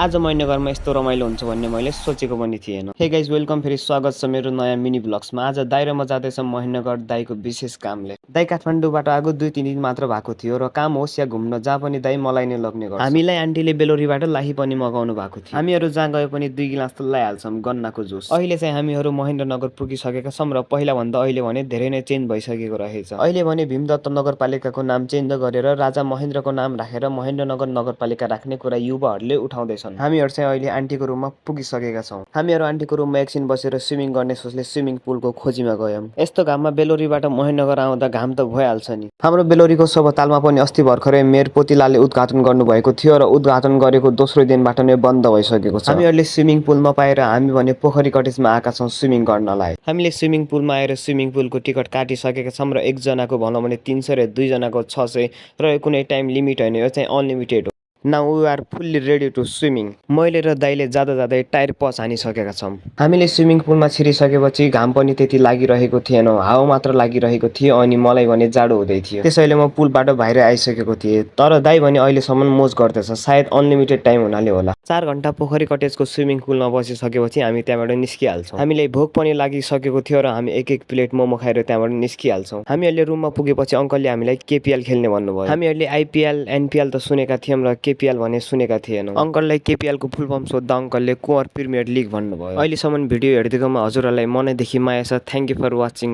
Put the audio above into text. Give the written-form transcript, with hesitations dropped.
आज महेन्द्रगरमा यस्तो रमाइलो हुन्छ भन्ने मैले सोचेको पनि थिएन। हे गाइज वेलकम, फेरि स्वागत छ मेरो नयाँ मिनी ब्लग्समा। आज दाइ र म जाँदैछौँ महेन्द्रगढ दाइको विशेष कामले। दाइ काठमाडौँबाट आएको 2-3 दिन मात्र भएको थियो र काम होस् या घुम्न जहाँ पनि दाइ मलाई नै लग्ने गर्छ। हामीलाई आन्टीले बेलोरीबाट लाही पनि मगाउनु भएको थियो। हामीहरू जहाँ गए पनि 2 गिलास त ल्याइहाल्छौँ गन्नाको जुस। अहिले चाहिँ हामीहरू महेन्द्रनगर पुगिसकेका छौँ र पहिला भन्दा अहिले भने धेरै नै चेन्ज भइसकेको रहेछ। अहिले भने भीमदत्त नगरपालिकाको नाम चेन्ज गरेर राजा महेन्द्रको नाम राखेर महेन्द्रनगर नगरपालिका राख्ने कुरा युवाहरूले उठाउँदैछन्। हामीहरू चाहिँ अहिले आन्टीको रुममा पुगिसकेका छौँ। हामीहरू आन्टीको रुममा एकछिन बसेर स्विमिङ गर्ने सोचले स्विमिङ पुलको खोजीमा गयौँ। यस्तो घाममा बेलोरीबाट महेन्द्रनगर आउँदा घाम त भइहाल्छ नि। हाम्रो बेलोरीको सभातालमा पनि अस्ति भर्खरै मेयर पोतिलाले उद्घाटन गर्नुभएको थियो र उद्घाटन गरेको दोस्रो दिनबाट नै बन्द भइसकेको छ। हामीहरूले स्विमिङ पुल नपाएर हामी भने पोखरी कटेजमा आएका छौँ स्विमिङ गर्नलाई। हामीले स्विमिङ पुलमा आएर स्विमिङ पुलको टिकट काटिसकेका छौँ र एकजनाको भनौँ भने 300 र 2 जनाको 600 र कुनै टाइम लिमिट होइन, यो चाहिँ अनलिमिटेड हो। Now we are fully ready to swimming. मैले र दाइले जाँदा जाँदै टायर पस हानिसकेका छौँ। हामीले स्विमिङ पुलमा छिरिसकेपछि घाम पनि त्यति लागिरहेको थिएन, हावा मात्र लागिरहेको थियो अनि मलाई भने जाडो हुँदै थियो। त्यसैले म पुलबाट बाहिर आइसकेको थिएँ। तर दाइ भने अहिलेसम्म मोज गर्दैछ, सायद अनलिमिटेड टाइम हुनाले होला। 4 घण्टा पोखरी कटेजको स्विमिङ पुलमा बसिसकेपछि हामी त्यहाँबाट निस्किहाल्छौँ। हामीलाई भोक पनि लागिसकेको थियो र हामी एक प्लेट मोमो खाएर त्यहाँबाट निस्किहाल्छौँ। हामीहरूले रुममा पुगेपछि अङ्कलले हामीलाई केपिएल खेल्ने भन्नुभयो। हामीहरूले आइपिएल एनपिएल त सुनेका थियौँ र केपिएल भने सुनेका थिएनौँ। अङ्कललाई केपिएलको फुल फर्म सोद्धा अङ्कलले कुँवर प्रिमियर लिग भन्नुभयो। अहिलेसम्म भिडियो हेरिदिएकोमा हजुरहरूलाई मनैदेखि माया छ। Thank you for watching.